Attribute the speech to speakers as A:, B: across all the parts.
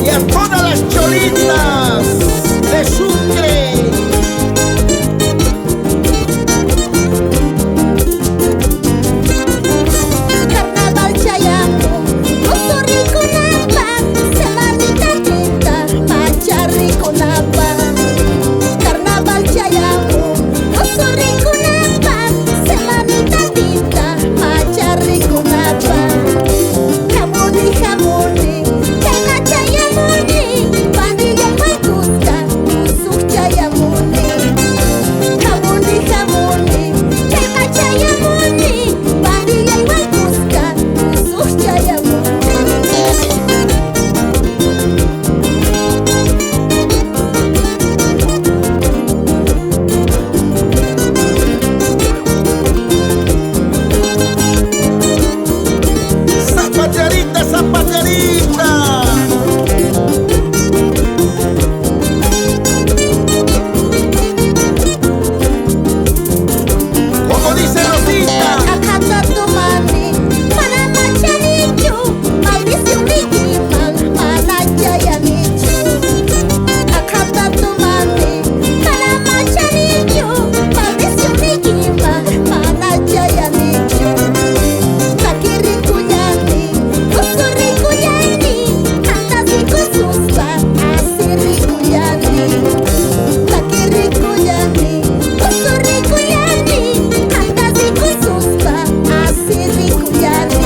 A: Y a todas las cholitas de Sucre.
B: Carnaval chayamun, usurrikunapaq, semanita tinta, pacharrikunapaq. Carnaval chayamun, usurrikunapaq, semanita tinta, pacharrikunapaq. Hamuni, hamuni, chayqa chayamuni, pandillaywan kuska, usuq chayamuni. Hamuni, hamuni, chayqa chayamuni, pandillaywan kuska, usuq chayamuni.
A: Zapateadita, zapateadita. Como dice Rosita.
B: Aqhata tumani, mana machanichu, maldicionnikiman mana chayanichu. Aqhata tumani, mana machanichu, maldicionnikiman mana chayanichu. Takirikullani, usurrikullani, qantasikususpa asirikullani. Takirikullani, usurrikullani, qantasikususpa asirikullani.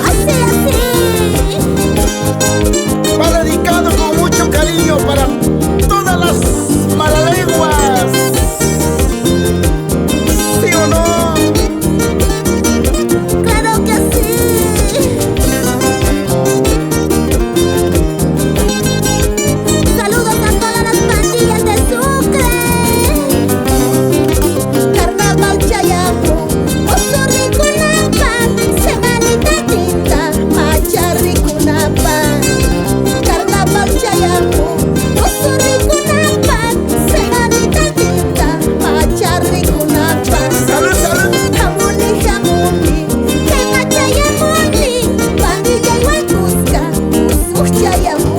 B: Así, así.
A: Va dedicado con mucho cariño para todas las malaleguas. ¿Sí o no?
B: Claro que sí. Saludos a todas las pandillas de Sucre. Carnaval chayamun, usurrikunapaq, semanita tinta, pacharrikunapaq. Carnaval chayamun, usurrikunapaq, semanita tinta, pacharrikunapaq.
A: Salud, salud.
B: Hamuni, hamuni, chayqa chayamuni, pandillaywan kuska, usuq chayamuni.